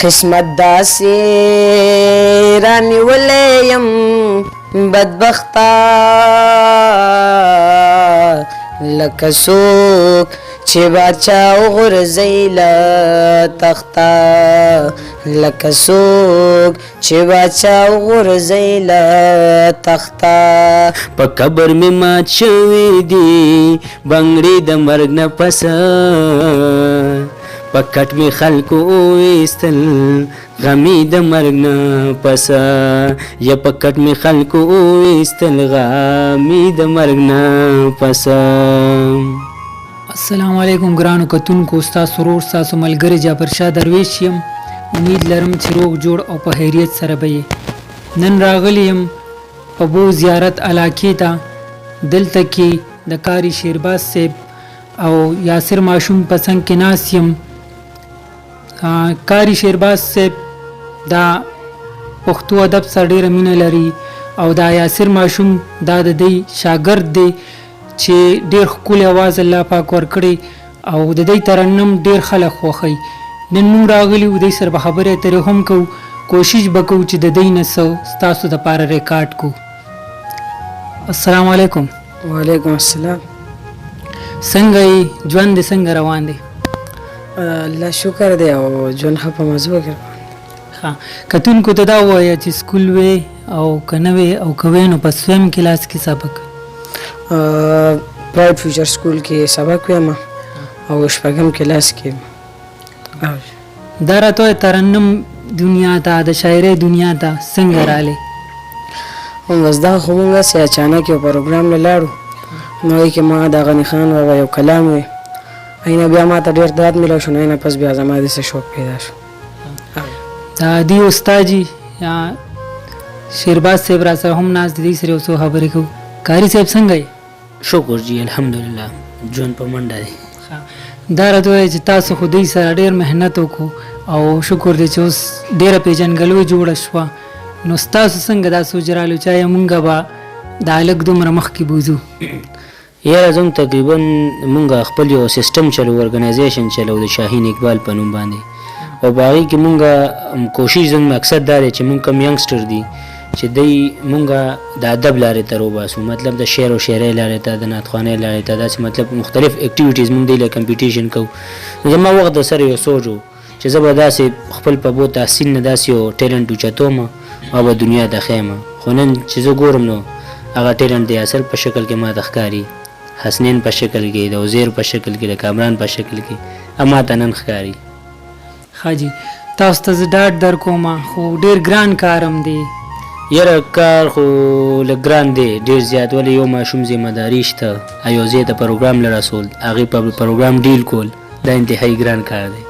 قسمت داسې رانیولی یم بدبخته، لکه څوک چې باچا وغورځوي له تخته، لکه څوک چې باچا وغورځوي له تخته. په قبر مې مات شوي دي بنګړي د مرګ نه پس، په کټ مې خلکو وویستل غمي د مرګ نه پس، یا په کټ مې خلکو وویستل غمي د مرګ نه پس. السلام علیکم ګرانو کتونکو، ستاسو ورور، ستاسو ملګری جعفر شاه درویش یم. امید لرم چې روغ جوړ او په خیریت سره به یې. نن راغلی یم په بو زیارت علاقې ته. دلته کې د قاري شیرباز صاحب او یاسر ماشوم په څنګ کې ناست یم. قاري شیرباز صاحب دا پښتو ادب سره ډیره مینه لري او دا یاسر ماشوم دا د دی شاګرد دی چې ډیر ښکلی اواز الله پاک ورکړی او د دی ترنم ډیر خلک خوښوي. نن موږ راغلي یو، دی سره به خبرې اترې هم کوو، کوشش به کوو چې د دی نه څه ستاسو دپاره ریکارډ کو. السلام علیکم. وعلیکم السلام. څنګه یې؟ ژوند دې څنګه روان دی؟ الله شکر دی او ژوند ښه په مزو کې روان دی. ښه، کتونکو ته دا ووایه چې سکول وې او که نه وې، او که وې نو په څویم کلاس کې سبق؟ پرایډ فیوچر سکول کې سبق وایم او شپږم کلاس کې یم. دا راته ووایه، ترنم دنیا ته، د شاعرۍ دنیا ته څنګه راغلې؟ بس دا خو مونږ هسې اچانک یو پروګرام له لاړو، نو هغې کې ما د غني خان بابا یو کلام وی، اینه بیا ما ته ډېر داد میلاو شو، نو اینه پس بیا زما داسې شوق پیدا شو. دا دی استاد جي شیرباز صاحب را سره هم ناست دی، سره یو څو خبرې کوو. قاري صاحب، څنګه یې؟ شکر جی، الحمدلله، ژوند په منډه دی. دا راته ووایه چې تاسو خو دوی سره ډېر محنت وکړو او شکر دی چې اوس ډېره پېژندګلوي جوړه شوه، نو ستاسو څنګه دا سوچ رالو چې آیا مونږ به د هلک دومره مخکې بوځو؟ یاره، زموږ تقریبا مونږ خپل یو سیستم چلو، ارګنایزیشن چلو د شاهین اقبال په نوم باندې، او په هغې کې مونږ کوشش، زموږ مقصد دا دی چې مونږ کوم youngster دي چې دی مونږ د ادب لارې ته روباسو، مطلب د شعر او شاعرۍ لارې ته، د نعتخوانۍ لارې ته، داسې مطلب مختلف activities مونږ دی له competition کوو. نو زما وخت د سره یو سوچ و چې زه به داسې خپل په بو تحصیل نه داسې یو talent اوچتوم او به دنیا ته ښیم. خو نن چې زه ګورم نو هغه talent د یاسر په شکل کې ما ته ښکاري، حسنین په شکل کې، د عزیر په شکل کې، د کامران په شکل کې ما ته نن ښکاري. ښه جي، تاسو ته زه ډاډ در کوم، خو ډېر ګران کار هم دی. یاره، کار خو لږ ګران دی ډېر زیات، ولې یو ماشوم ذمه داري شته، یو ځای ته پروګرام له رسول، هغې په پروګرام deal کول، دا انتهایي ګران کار دی.